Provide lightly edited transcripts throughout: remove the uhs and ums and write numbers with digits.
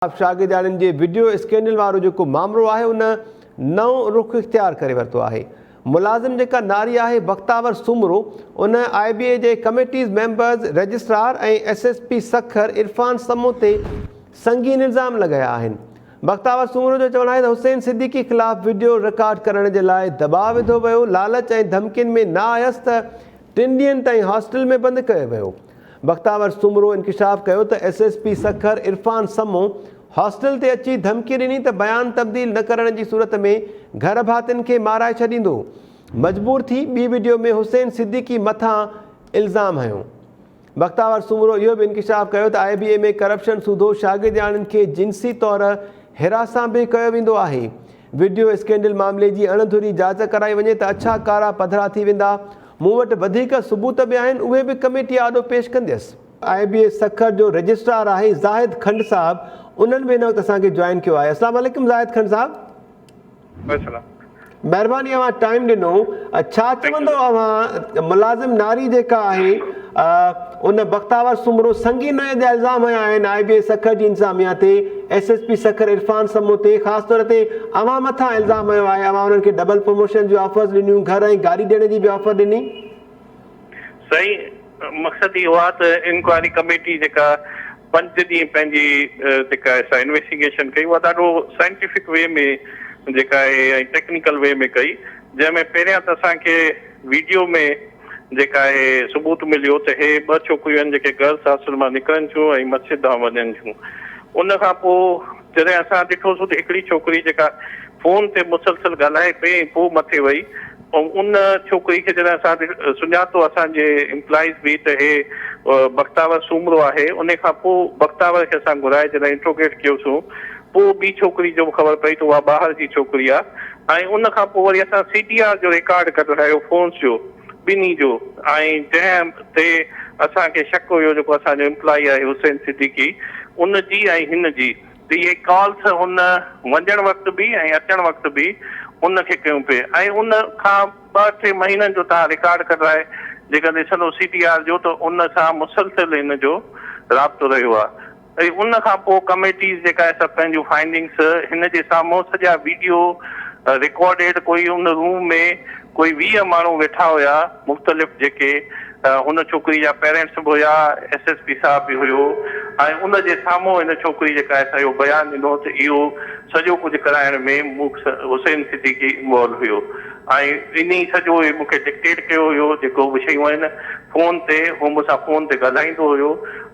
شاگردياڻين جي video scandal وارو جيڪو مامرو آهي ان نئون رخ اختيار ڪري ورتو آهي. ملازم جيڪا ناري آهي بختاور سومرو ان آء بي اي جي committees members, registrar ۽ S S P Sukkur Irfan Samoon تي سنگين الزام لڳايا آهن. بختاور سومرو جو چوڻ آهي ته حسين صديقي خلاف وڊيو رڪارڊ ڪرڻ جي لاء دٻاء وڌو ويو، لالچ ۽ ڌمڪين ۾ نه آيس ته ٽن ڏينهن تائين هاسٽل ۾ بند ڪيو ويو. بختاور سومرو انڪشاف ڪيو ته S S P Sukkur Irfan Samoon hostel تي اچي ڌمڪي ڏني ته بيان تبديل نه ڪرڻ جي صورت ۾ گهر ڀاتين کي مارائي ڇڏيندو، مجبور ٿي ٻي وڊيو ۾ حسين صديقي مٿان الزام هنيو. بختاور سومرو اهو به انڪشاف ڪيو ته آء بي اي ۾ ڪرپشن سوڌو شاگردياڻين کي جنسي طور هراسان به ڪيو ويندو آهي، وڊيو اسڪينڊل معاملي جي اڻ ڌري جاچ ڪرائي وڃي ته اڇا ڪارا پڌرا ٿي ويندا، مون وٽ وڌيڪ ثبوت به آهن اهي به ڪميٽي آڏو پيش ڪنديس. آء بي اي سکر جو رجسٽرار آهي زاهد کنڊ صاحب انهن به هن وقت اسان کي جوائن ڪيو آهي اسلام عليڪم زاهد کنڊ صاحب. وعليڪم. مهرباني اوهان ٽائيم ڏنو ڇا چوندو اوهان ملازم ناري جيڪا آهي ان بختاور سومرو سنگين نوعيت جا الزام هنيا آهن آء بي اي سکر جي انتظاميا تي S S P Sukkur Irfan Samoon تي خاص طور تي اوهان مٿان الزام هنيو آهي اوهان انهن کي ڊبل پروموشن جون آفرز ڏنيون گهر ۽ گاڏي ڏيڻ جي به آفر ڏني. سائين مقصد اهو آهي ته انڪوائري ڪميٽي جيڪا پنج ڏينهن پنهنجي جيڪا آهي سا انويسٽيگيشن ڪئي اها ڏاڍو سائنٽيفڪ وي ۾ جيڪا آهي ۽ ٽيڪنيڪل وي ۾ ڪئي جنهن ۾ پهريان ته اسان کي ويڊيو ۾ جيڪا آهي ثبوت مليو ته هي ٻه ڇوڪريون آهن جيڪي گرلس هاسٽل مان نڪرن ٿيون ۽ مسجد ڏانهن وڃن ٿيون. ان کان پوء جڏهن اسان ڏٺوسون ته هڪڙي ڇوڪري جيڪا فون تي مسلسل ڳالهائي پئي ۽ پوء مٿي وئي ۽ ان ڇوڪري کي جڏهن اسان سڃاتو اسان جي امپلائيز به ته هي بختاور سومرو آهي ان کان پوء بختاور کي اسان گهرائي جڏهن انٽروگيٽ ڪيوسون پوء ٻي ڇوڪري جو به خبر پئي ته اها ٻاهر جي ڇوڪري آهي ۽ ان کان پوء وري اسان سي ڊي آر جو رڪارڊ ڪڍرايو فونز جو ٻنهي جو ۽ جنهن تي اسان کي شڪ هيو جيڪو اسان جو امپلائي آهي حسين صديقي ان جي ۽ هن جي ته اهي ڪالس هن وڃڻ وقت به ۽ اچڻ وقت به ان کي ڪيون پئي ۽ ان کان ٻه ٽي مهينن جو توهان رڪارڊ ڪڍرائي جيڪڏهن ڏسندو سي ڊي آر جو ته ان سان مسلسل هن جو رابطو رهيو آهي ۽ ان کان پوء ڪميٽيز جيڪا آهي سا پنهنجون فائنڊنگس هن جي سامهون سڄا ويڊيو رڪارڊيڊ ڪوئي ان روم ۾ ڪوئي 20 ماڻهو ويٺا هيا مختلف جيڪي هن ڇوڪري جا پيرنٽس به هيا ايس ايس پي صاحب به هيو ۽ ان جي سامهون هن ڇوڪري جيڪا آهي سا اهو بيان ڏنو ته اهو سڄو ڪجهه ڪرائڻ ۾ مون حسين صديقي انوالو هيو ۽ انهي سڄو هي مون کي ڊڪٽيٽ ڪيو هيو جيڪو به شيون آهن فون تي هو مون سان فون تي ڳالهائيندو هيو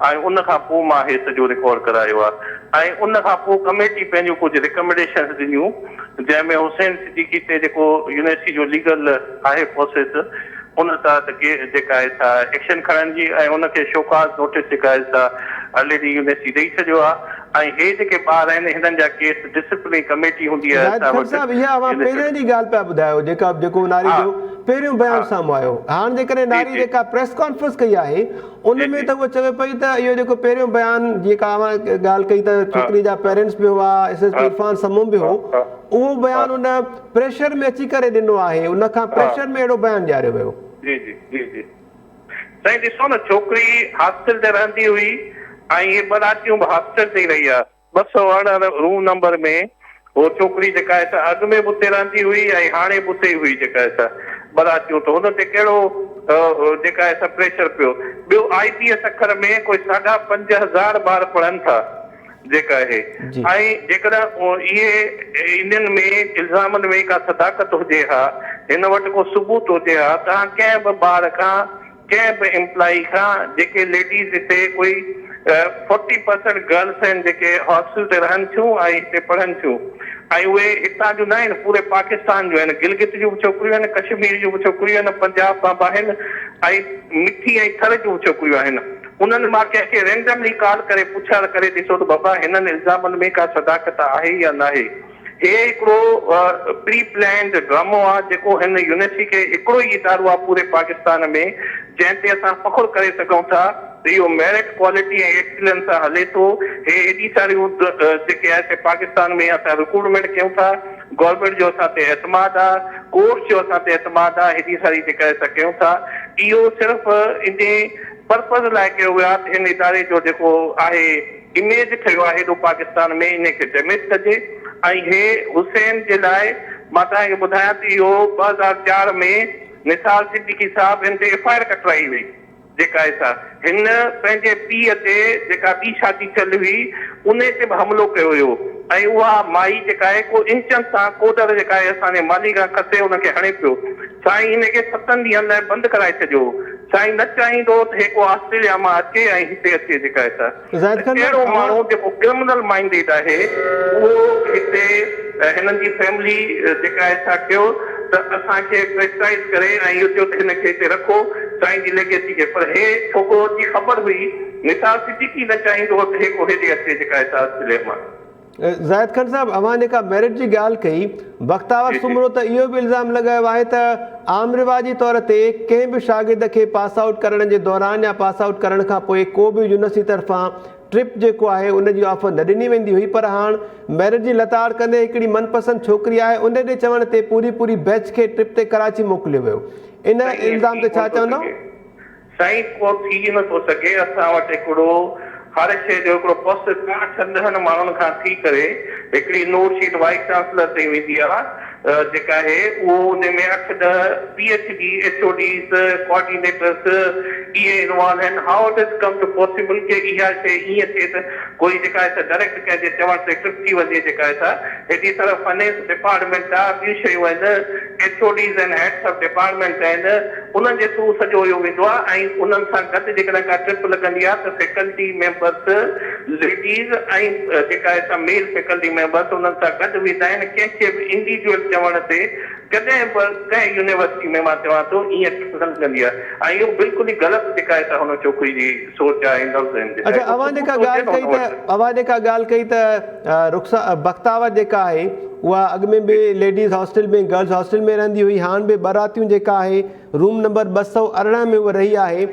۽ ان کان پوء مان هي سڄو رڪارڊ ڪرايو آهي ۽ ان کان پوء ڪميٽي پنهنجون ڪجهه ريڪمينڊيشنز ڏنيون جنهن ۾ حسين صديقي تي جيڪو يونيورسٽي جو ليگل آهي پروسيس ان تحت ڪي جيڪا آهي سا ايڪشن کڻڻ جي ۽ ان کي شوڪاز نوٽيس جيڪا آهي سا آلريڊي يونيورسٽي ڏئي ڇڏيو آهي ۽ هي جيڪي ٻار آهن هنن جا ڪيس ڊسپلنري ڪميٽي هوندي آهي زاهد اسان خان وٽ صاحب اها اوهان پهريان جي ڳالهه پيا ٻڌايو جيڪا جيڪو ناري جو پهريون بيان سامهون آيو هاڻ جيڪڏهن ناري جيڪا پريس ڪانفرنس ڪئي آهي ان ۾ ته هوء چوي پئي ته اهو جيڪو پهريون بيان جيڪا اوهان ڳالهه ڪئي ته ڇوڪري جا پيرنٽس به هئا S S P Irfan Samoon به هو اهو بيان ان پريشر ۾ اچي ڪري ڏنو آهي ان کان پريشر ۾ اهڙو بيان ڏياريو ويو. جي جي جي جي سائين ڏسو نه ڇوڪري هاسٽل تي رهندي هئي ۽ اهي ٻه راتيون به هاسٽل تي ئي رهي آ. 218 روم نمبر ۾ هو ڇوڪري جيڪا آهي سا اڳ ۾ به اتي رهندي هئي ۽ هاڻي به اتي ئي هئي جيڪا آهي سا ٻه راتيون ته هن تي ڪهڙو جيڪا آهي سا پريشر پيو. ٻيو آء بي اي سکر ۾ ڪوئي ساڍا 5000 ٻار پڙهن ٿا جيڪا آهي ۽ جيڪڏهن اهي انهن ۾ الزامن ۾ ڪا صداقت هجي ها هن وٽ ڪو ثبوت هجي ها ته هان ڪنهن به ٻار کان ڪنهن به امپلائي کان جيڪي ليڊيز هتي ڪوئي فورٽي پرسنٽ گرلس آهن جيڪي هاسٽل تي رهن ٿيون ۽ هتي پڙهن ٿيون ۽ اهي هتان جون نه آهن پوري پاڪستان جون آهن گلگت جون به ڇوڪريون آهن ڪشمير جون به ڇوڪريون آهن پنجاب مان به آهن ۽ مٺي ۽ ٿر جون به ڇوڪريون آهن انهن مان ڪنهن کي رينڊملي ڪال ڪري پڇا ڪري ڏسو ته بابا هنن الزامن ۾ ڪا صداقت آهي يا ناهي. هي هڪڙو پري پلانڊ ڊرامو آ جيڪو هن يونيورسٽي کي هڪڙو ئي ادارو آ پوري پاڪستان ۾ جنهن تي اسان فخر ڪري سگهون ٿا ته اهو ميرٽ ڪوالٽي ۽ ايڪسلنس سان هلي ٿو هي ايڏي ساريون جيڪي آهي سي پاڪستان ۾ اسان رڪروٽمينٽ ڪيون ٿا گورنمينٽ جو اسان تي اعتماد آ ڪورٽس جو اسان تي اعتماد آ هيڏي ساري جيڪا اسان ڪيون ٿا اهو صرف انهي پرپز لاء ڪيو ويو آ ته هن اداري جو جيڪو آهي. اميج ٺهيو آهي هيڏو پاڪستان ۾ انهي کي ڊيميج ڪجي ۽ هي حسين جي لاء مان توهان کي ٻڌايان ته اهو 2004 ۾ نثار صديقي صاحب هن تي ايف I R ڪٽرائي وئي جيڪا سا هن پنهنجي پيء تي جيڪا ٻي شادي ٿيل هئي انهي تي به حملو ڪيو هيو ۽ اها مائي جيڪا آهي ڪو انچن سان ڪوڏر جيڪا آهي اسان جي مالهي کان کسي ان کي هڻي پيو سائين هن کي ستن ڏينهن لاء بند ڪرائي ڇڏيو هو سائين نه چاهيندو هو ته هي ڪو آسٽريليا مان اچي ۽ هتي اچي جيڪا آهي سا زاهد ته خان اهڙو صاحب ماڻهو اوهان جيڪو ڪرمنل مائنڊيڊ آهي اهو هتي هنن جي فيملي جيڪا آهي سا ڪيو ته اسان کي پريشرائيز ڪري ۽ اهو چيو ته هن کي هتي رکو سائين جي ليگيسي کي پر هي ڇوڪرو جي خبر هئي نثار صديقي نه چاهيندو هو ته هي ڪو هيڏي اچي جيڪا آهي سا آسٽريليا مان. زاهد خان صاحب اوهان جيڪا ميرٽ جي ڳالهه ڪئي بختاور جي جي. سومرو ته اهو به الزام لڳايو آهي ته عام رواجي طور تي ڪنهن به شاگرد کي پاس آئوٽ ڪرڻ جي دوران يا پاس آئوٽ ڪرڻ کان پوء ڪو به يونيورسٽي طرفان ٽرپ جيڪو آهي ان جي آفر نه ڏني ويندي هئي پر هاڻ ميرٽ جي لتاڙ ڪندي هڪڙي من پسند ڇوڪري آهي ان جي چوڻ تي پوري پوري بيچ کي ٽرپ تي ڪراچي موڪليو ويو ان سائين ائين الزام ٿي تي ڇا ڪونه ٿو چوندؤ؟ سگهي. سائين ڪو ٿي ئي نٿو سگهي اسان وٽ هڪڙو هر شيء جو هڪڙو پروسيس آ اٺن ڏهن ماڻهن کان ٿي ڪري هڪڙي نوٽ شيٽ وائيس چانسلر تائين ويندي آ جيڪا آهي اهو ان ۾ اٺ ڏهه P H D H O Ds coordinators اهي انوالو آهن how it is come to possible ڪي اها شيء ائين ٿئي ته ڪوئي جيڪا آهي سا ڊائريڪٽ ڪنهن جي چوڻ تي ٽرپ ٿي وڃي جيڪا آهي سا هيڏي طرف فنينس ڊپارٽمينٽ آ ٻيون شيون آهن H O Ds ۽ heads of department آهن انهن جي ٿرو سڄو اهو ويندو آهي ۽ انهن سان گڏ جيڪڏهن ڪا ٽرپ لڳندي آهي ته فيڪلٽي ميمبرس ليڊيز ۽ جيڪا آهي سا ميل فيڪلٽي ميمبرس انهن سان گڏ ويندا آهن ڪنهن کي به انڊيوڊيول چوڻ تي ڪڏهن به ڪنهن يونيورسٽي ۾ مان چوان ٿو ائين ٽرپ نه لڳندي آهي ۽ اهو بلڪل ئي غلط جيڪا آهي سا هن ڇوڪري جي سوچ آهي ۽ لفظ آهن جيڪا اڇا آهي ڪو اوهان جيڪا ثبوت هجي ڳالهه نه ڪئي هن ته وٽ. اوهان جيڪا ڳالهه ڪئي ته رخسا بختاور جيڪا آهي اها اڳ ۾ به ليڊيز هاسٽل ۾ گرلز هاسٽل ۾ رهندي هئي هاڻ به ٻه راتيون جيڪا آهي روم نمبر 218 ۾ هوء رهي آهي.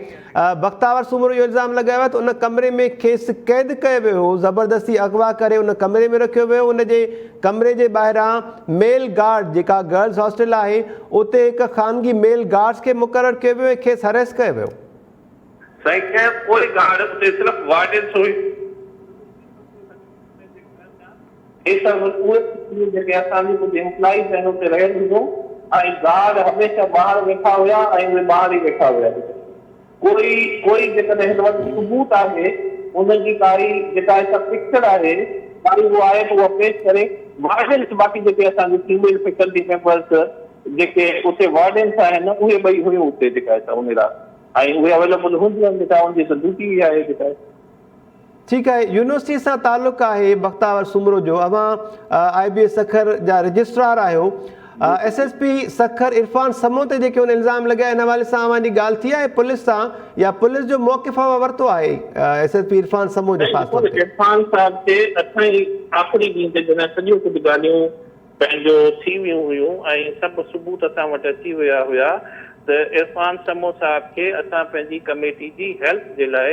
بختاور سومرو اهو الزام لڳايو آهي ته ان ڪمري ۾ کيس قيد ڪيو ويو هو، زبردستي اغوا ڪري ان ڪمري ۾ رکيو ويو، ان جي ڪمري جي ٻاهران ميل گارڊ جيڪا گرلز هاسٽل آهي اتي هڪ خانگي ميل گارڊز کي مقرر ڪيو ويو ۽ کيس هريس ڪيو ويو. سائين ڪنهن ڪوئي گارڊ اتي صرف وارڊنس هئي. اهي سڀ اهي هيون جيڪي اسان جون ڪجهه ايمپلائيز آهن اتي رهيل هيون ۽ گارڊ هميشه ٻاهر ويٺا هيا ۽ اهي ٻاهر ئي ويٺا هيا. ڪوئي ڪوئي جيڪڏهن هن وٽ ثبوت آهي ان جي ڪائي جيڪا هڪ پڪچر آهي ڪائي اهو آهي ته اها پيش ڪري. وارڊنس باقي جيڪي اسان جي فيميل فيڪلٽي ميمبرس جيڪي اتي وارڊنس آهن اهي ٻئي هيون اتي جيڪا آهي سا ان رات ۽ اهي اويليبل هونديون آهن جيڪا ان جي ته ڊيوٽي ئي آهي جيڪا ٺيڪ آهي يونيورسٽي سان تعلق آهي بختاور سومرو جو اوهان آء بي اي سکر جا رجسٽرار آهيو S S P Sukkur Irfan Samoon تي جيڪي هن الزام لڳايا ان حوالي سان اوهان جي ڳالهه ٿي آهي پوليس سان يا پوليس جو موقف اوهان ورتو آهي S S P Irfan Samoon جو خاص طور تي. عرفان صاحب کي اسان ئي آخري ڏينهن تي جڏهن سڄيون ڪجهه ڳالهيون پنهنجو ٿي ويون هيون ۽ سڀ ثبوت اسان وٽ اچي ويا هيا ته عرفان سمون صاحب کي اسان پنهنجي ڪميٽي جي هيلپ جي لاء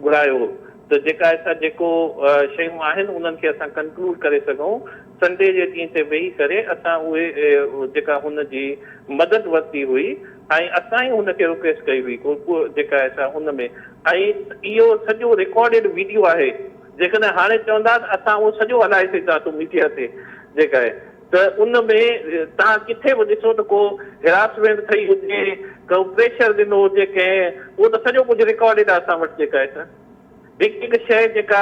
گهرايو هو ته جيڪا اسان جيڪو شيون آهن انهن کي اسان ڪنڪلوڊ ڪري سگهون سنڊي جي ڏينهن تي ويهي ڪري اسان اهي جيڪا هن جي مدد ورتي هئي ۽ اسان ئي هن کي رڪويسٽ ڪئي هئي جيڪا اسان ان ۾ ۽ اهو سڄو رڪارڊيڊ ويڊيو آهي جيڪڏهن هاڻي چوندا ته اسان اهو سڄو هلائي ڇڏينداسون ميڊيا تي جيڪا آهي ته ان ۾ توهان ڪٿي به ڏسو ته ڪو هراسمينٽ ٿئي هجي ڪو پريشر ڏنو هجي ڪنهن اهو ته سڄو ڪجهه رڪارڊيڊ آهي اسان وٽ جيڪا آهي ته هڪ هڪ شيء جيڪا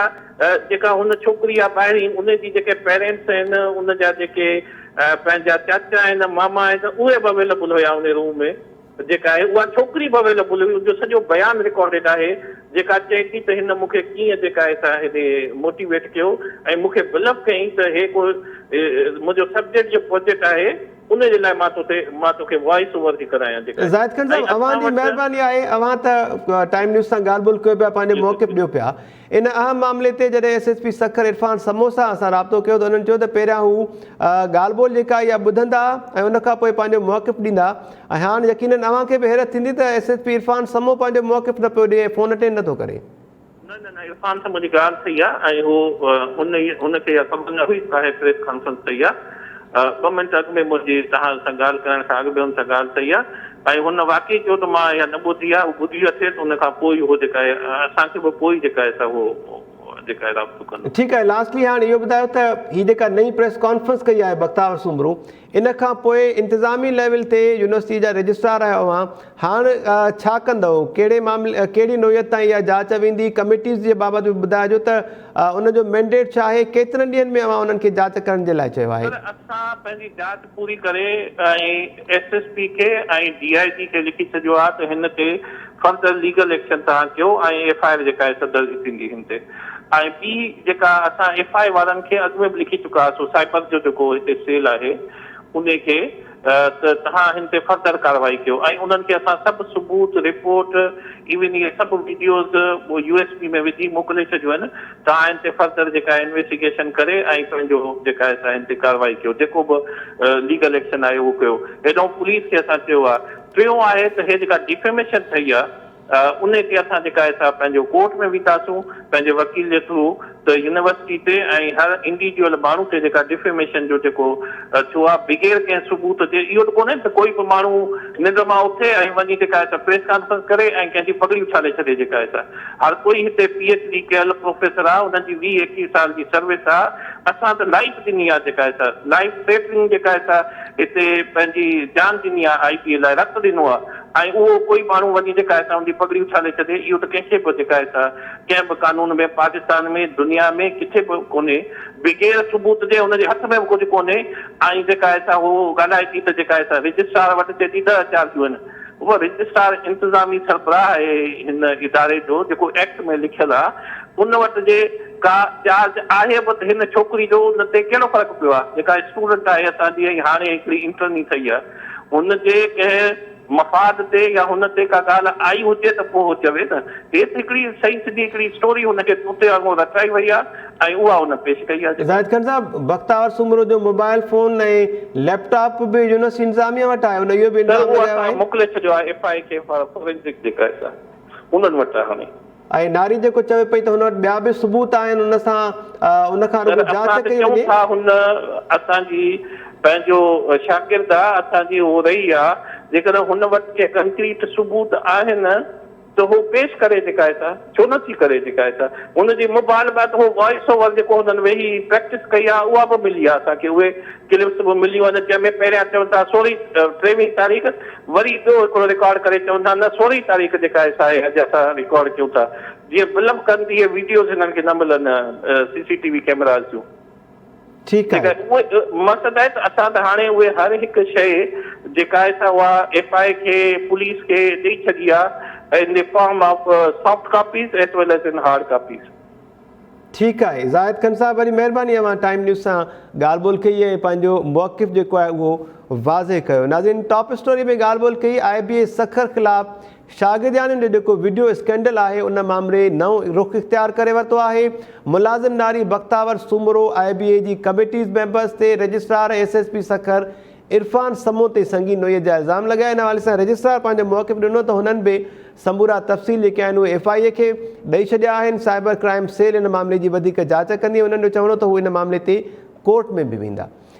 جيڪا هن ڇوڪري آهي ٻاهرين ان جي جيڪي پيرينٽس آهن ان جا جيڪي پنهنجا چاچا آهن ماما آهن اهي به اويليبل هيا ان روم ۾ جيڪا آهي اها ڇوڪري به اويليبل هئي ان جو سڄو بيان رڪارڊيڊ آهي جيڪا چئي ٿي ته هن مون کي ڪيئن جيڪا آهي سا هيڏي موٽيويٽ ڪيو ۽ مون کي بلف ڪيائين ته هي ڪو منهنجو سبجيڪٽ جو پروجيڪٽ آهي ان جي لاء مان توتي مان توکي وائس اوور ٿي ڪرايان جيڪا زاهد خان ۽ صاحب اوهان اسان جي وٽ مهرباني آهي اوهان ته ٽائيم نيوز سان ڳالهه ٻولهه ڪيو پيا پنهنجو جي موقف جي ڏيو پيا ان اهم معاملي تي جڏهن S S P Sukkur Irfan Samoon سان اسان رابطو ڪيو ته انهن چيو ته پهريان هو ڳالهه ٻولهه جيڪا اها ٻڌندا ۽ ان کان پوء پنهنجو موقف ڏيندا ۽ هاڻ يقينن اوهان کي به حيرت ٿيندي ته S S P Irfan Samoon پنهنجو موقف نه پيو ڏئي ۽ فون اٽينڊ نه ٿو ڪري. نه نه نه عرفان سان منهنجي ڳالهه ٿئي آ ۽ هو ان ئي هن کي اها خبر نه هئي ته آهي پريس ڪانفرنس ٿئي آ ٻه منٽ اڳ ۾ منهنجي توهان سان ڳالهه ڪرڻ کان اڳ ۾ هن سان ڳالهه ٿئي آ ۽ هن واقعي چيو ته مان اها نه ٻڌي آهي، هو ٻڌي اٿي ته ان کان پوء ئي هو جيڪا آهي اسان کي به پوء ئي جيڪا آهي سا هو جيڪا آهي رابطو ڪندو. ٺيڪ آهي لاسٽلي هاڻ اهو ٻڌايو ته هي جيڪا نئين پريس ڪانفرنس ڪئي آهي بختاور سومرو ان کان پوء انتظامي ليول تي يونيورسٽي جا رجسٽرار آهيو اوهان هاڻ ڇا ڪندؤ ڪهڙي معاملي ڪهڙي نوعيت تائين اها جاچ ويندي ڪميٽيز جي بابت به ٻڌائجو ته ان جو مينڊيٽ ڇا آهي ڪيترن ڏينهن ۾ اوهان انهن کي جاچ ڪرڻ جي لاء چيو آهي. سر اسان پنهنجي جاچ پوري ڪري ۽ ايس ايس پي کي ۽ ڊي I جي کي لکي ڇڏيو آهي ته هن تي فردر ليگل ايڪشن توهان ڪيو ۽ ايف I R جيڪا آهي سا درج ٿيندي هن تي ۽ ٻي جيڪا اسان ايف I وارن کي اڳ ۾ به لکي چڪا هئاسون سائبر جو جيڪو هتي سيل آهي انهي کي ته توهان هن تي فردر ڪارروائي ڪيو ۽ انهن کي اسان سڀ ثبوت رپورٽ ايون اهي سڀ وڊيوز يو ايس بي ۾ وجهي موڪلي ڇڏيون آهن توهان هن تي فردر جيڪا آهي انويسٽيگيشن ڪري ۽ پنهنجو جيڪا آهي سا هن تي ڪارروائي ڪيو جيڪو به ليگل ايڪشن آهي اهو ڪيو هيڏانهن پوليس کي اسان چيو آهي ٽيون آهي ته هي جيڪا ڊيفيميشن ٺهي آهي انهي تي اسان جيڪا آهي سا پنهنجو ڪورٽ ۾ وينداسون پنهنجي وڪيل جي ٿرو ته يونيورسٽي تي ۽ هر انڊيوجوئل ماڻهو تي جيڪا ڊفيميشن جو جيڪو ٿيو آهي بغير ڪنهن ثبوت جي اهو ته ڪونهي ته ڪوئي به ماڻهو ننڊ مان اٿي ۽ وڃي جيڪا آهي سا پريس ڪانفرنس ڪري ۽ ڪنهن جي پڳڙي اڇالي ڇڏي جيڪا آهي سا هر ڪوئي هتي پي ايڇ ڊي ڪيل پروفيسر آهي انهن جي 20 21 سال جي سروس آهي اسان ته لائيف ڏني آهي جيڪا آهي سا لائيف ٿريٽننگ جيڪا آهي سا هتي پنهنجي جان ڏني آهي آئي بي اي لاء رت ڏنو آهي ۽ اهو ڪوئي ماڻهو وڃي جيڪا آهي سا ان جي پڳڙي اڇالي ڇڏي اهو ته ڪنهن کي به جيڪا آهي سا ڪنهن به قانون ۾ پاڪستان ۾ دنيا ۾ ڪٿي به ڪونهي بغير ثبوت جي ان جي هٿ ۾ به ڪجهه ڪونهي ۽ جيڪا آهي سا هو ڳالهائي ٿي ته جيڪا آهي سا رجسٽرار وٽ چئي ٿي 10 چارجون آهن اهو رجسٽرار انتظامي سربراهه آهي هن اداري جو جيڪو ايڪٽ ۾ لکيل آهي ان وٽ جي ڪا چارج آهي به ته هن ڇوڪري جو ان تي ڪهڙو فرق پيو آهي جيڪا اسٽوڊنٽ آهي اسان جي ۽ هاڻي هڪڙي انٽرني ٺهي آهي هن جي ڪنهن مفاد تي يا هن تي ڪا ڳالهه آئي هجي ته پوء هو چوي نه. هي ته هڪڙي صحيح سڌي هڪڙي اسٽوري هن کي طوطي وانگر رچائي وئي آهي ۽ اها هن پيش ڪئي آهي جيڪا. زاهد خان صاحب، بختاور سومرو جو موبائل فون ۽ ليپ ٽاپ به يونيورسٽي انتظاميه وٽ آهي، هن اهو به سر الزام اهو لڳايو اسان آهي. موڪلي ڇڏيو آهي ايف I اي کي فورينزڪ جيڪا آهي سا انهن وٽ آهي هاڻي. ۽ ناري جيڪو چوي پئي ته هن وٽ ٻيا به ثبوت آهن ان سان ان کان سر رڳو جاچ اسان ته ڪئي چئون وڃي. ٿا هن اسان جي پنهنجو شاگرد آ اسان جي هو رهي آ جيڪڏهن هن وٽ ڪي ڪنڪريٽ ثبوت آهن ته هو پيش ڪري جيڪا آهي سا ڇو نه ٿي ڪري جيڪا آهي سا هن جي موبائل مان ته هو وائس اوور جيڪو هنن ويهي پريڪٽس ڪئي آ اها به ملي آ اسان کي اهي ڪلپس به مليون آهن جنهن ۾ پهريان چون ٿا سورهين ٽيويهين تاريخ وري ٻيو هڪڙو رڪارڊ ڪري چون ٿا نه سورهين تاريخ جيڪا آهي سا آهي اڄ اسان رڪارڊ ڪيون ٿا جيئن بلم ڪن ته اهي ويڊيوز هنن کي نه ملن سي سي ٽي وي ڪيمراز جون. ٺيڪ آهي. جيڪا اهي مقصد آهي ته اسان ته هاڻي اهي هر هڪ شيء جيڪا آهي سا اها ايف I اي کي پوليس کي ڏئي ڇڏي آهي in the form of soft copies as well as in hard copies. ٺيڪ آهي زاهد خان صاحب وڏي مهرباني اوهان ٽائيم نيوز سان ڳالهه ٻولهه ڪئي ۽ پنهنجو موقف جيڪو آهي اهو واضح ڪيو ناظرين ٽاپ اسٽوري ۾ ڳالهه ٻولهه ڪئي آء بي اي سکر خلاف شاگردياڻين جو جيڪو وڊيو اسڪينڊل آهي ان مامري نئون رخ اختيار ڪري ورتو آهي ملازم ناري بختاور سومرو آء بي اي جي ڪميٽيز ميمبرز تي registrar ۽ S S P Sukkur Irfan Samoon تي سنگين نوعيت جا الزام لڳايا ان حوالي سان رجسٽرار پنهنجو موقف ڏنو ته هنن به سمورا تفصيل جيڪي آهن اهي ايف I اي کي ڏئي ڇڏيا آهن سائبر ڪرائم سيل ان معاملي جي وڌيڪ جاچ ڪندي هنن جو چوڻ هو ته هو ان معاملي تي ڪورٽ ۾ به ويندا.